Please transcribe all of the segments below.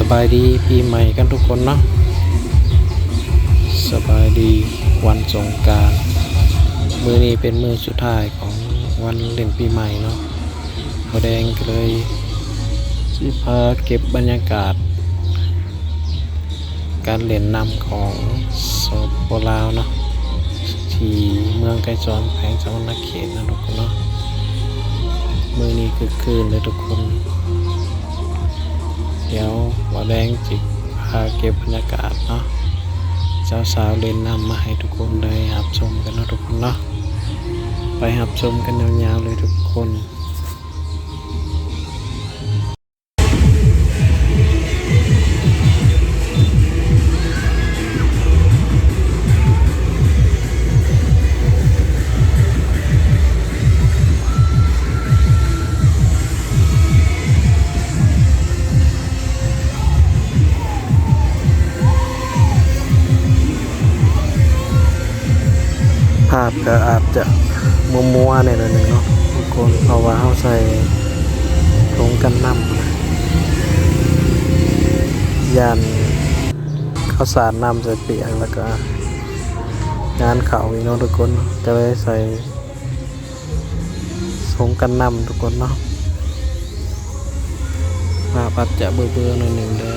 ສະບາຍດີປີໃໝ່ກັນທຸກຄົນເນາະ ສະບາຍດີວັນສົງການ ມື້ນີ້ເປັນມື້ສຸດທ້າຍຂອງວັນຫຼິ້ນປີໃໝ່ເນາະ ບ່າວແດງກໍເລີຍຊິພາເກັບບັນຍາກາດ ການຫຼິ້ນນ້ຳຂອງ ສປປ ລາວເນາະ ທີ່ເມືອງໄກສອນ ແຂວງສະຫວັນນະເຂດເນາະທຸກຄົນເນາະ ມື້ນີ້ຄຶກຄື້ນເດີທຸກຄົນ ດຽວບ່າວແດງຊິພາເກັບບັນຍາກາດເນາະ ສາວໆຫຼິ້ນນ້ຳມາໃຫ້ທຸກຄົນໄດ້ຮັບຊົມກັນເນາະທຸກຄົນເນາະ ໄປຮັບຊົມກັນຍາວໆເລີຍທຸກຄົນ. ພາບກໍອາດຈະມົວໆແດ່ໜ້ອຍໜຶ່ງເນາະທຸກຄົນ ເພາະວ່າເຮົາໃສ່ຖົງກັນນ້ຳ ຢ້ານເຂົາສາດນ້ຳໃສ່ປຽກ ແລ້ວກໍງານເຂົ້າອີກເນາະທຸກຄົນ ກໍເລີຍໃສ່ຖົງກັນນ້ຳທຸກຄົນເນາະ ພາບອາດຈະເບີໆໜ້ອຍໜຶ່ງເດີ.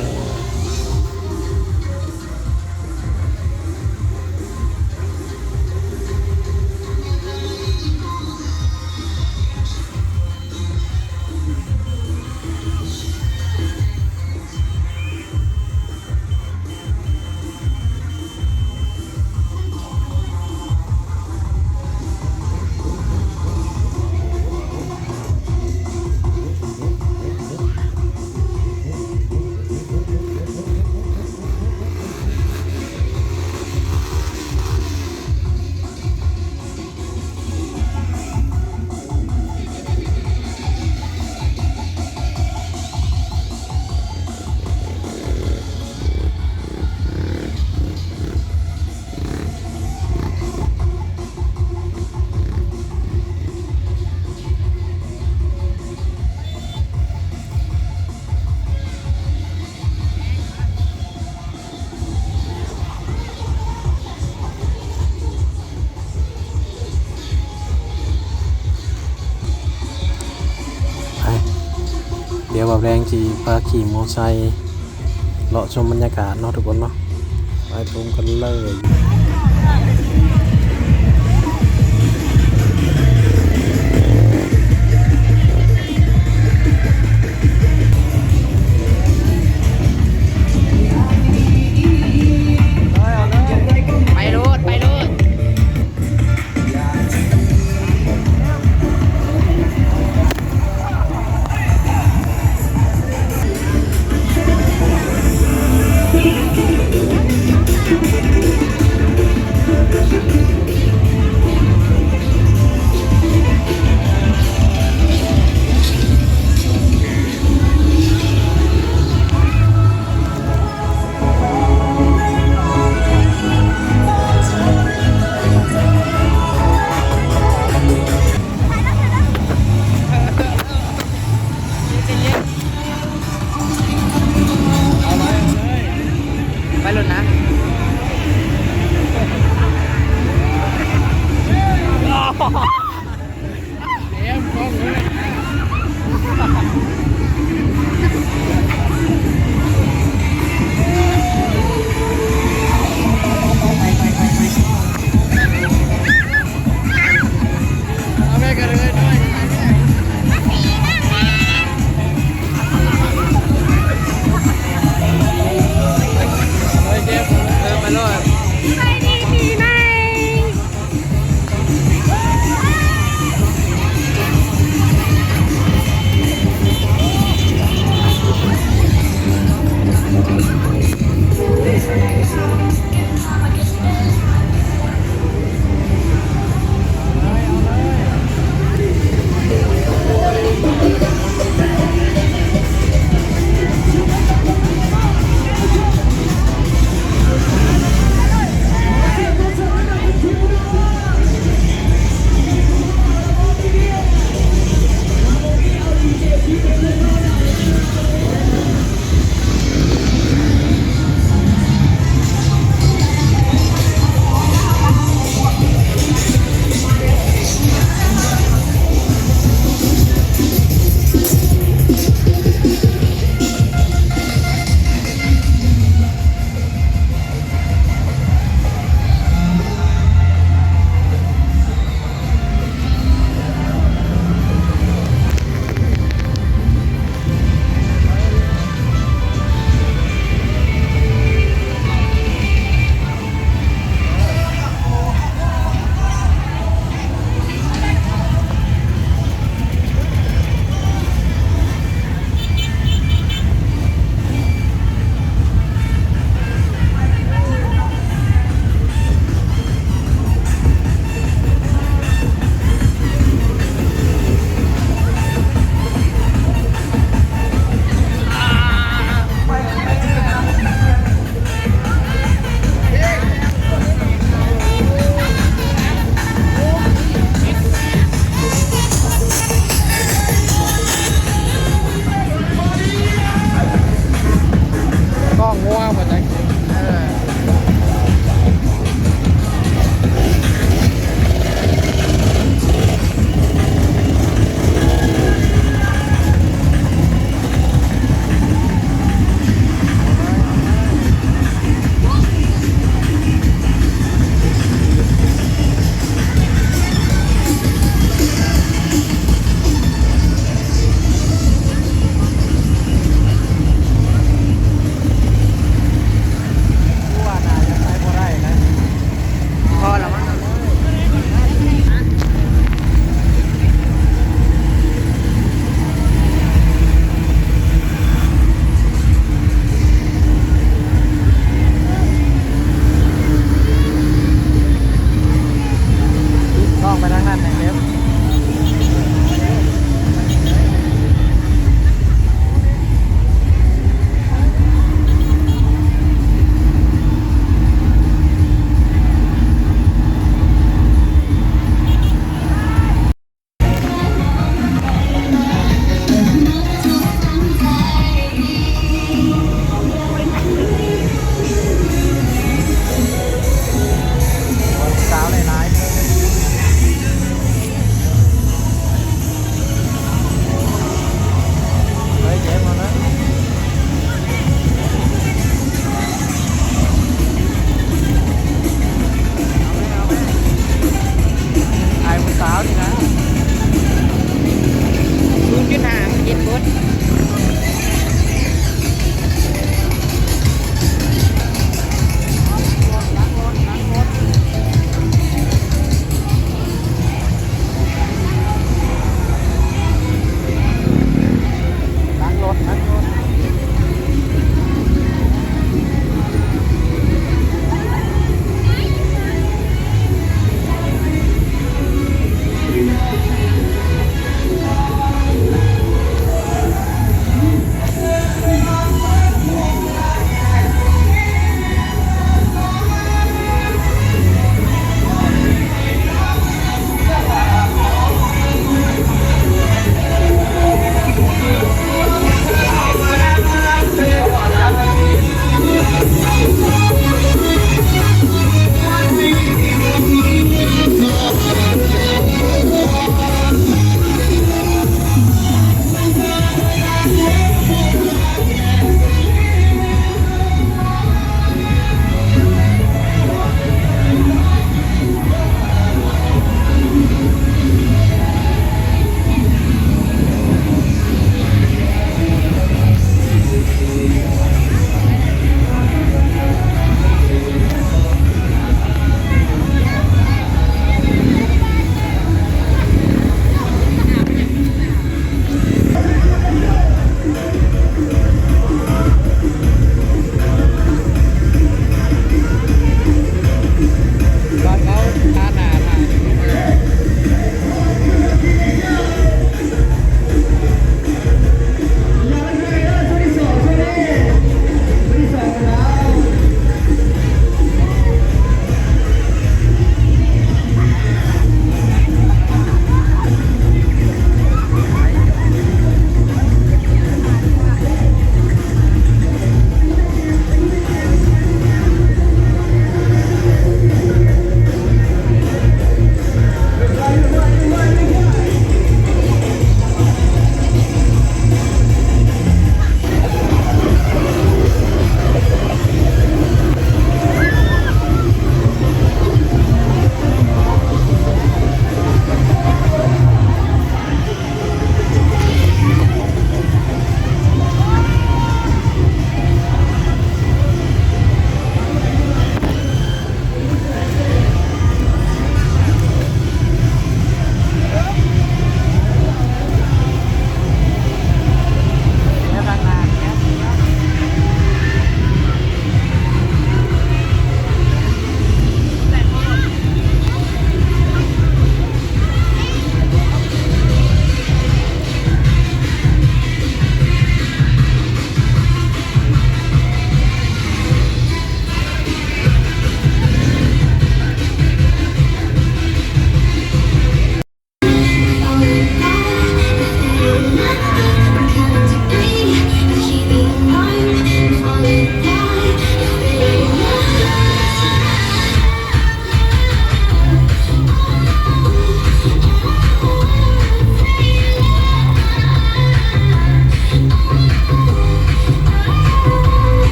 ໄປ ດຽວບ່າວແດງຊິພາຂີ່ມໍໄຊເລາະຊົມບັນຍາກາດເນາະທຸກຄົນເນາະ ໄປຊົມກັນເລີຍ.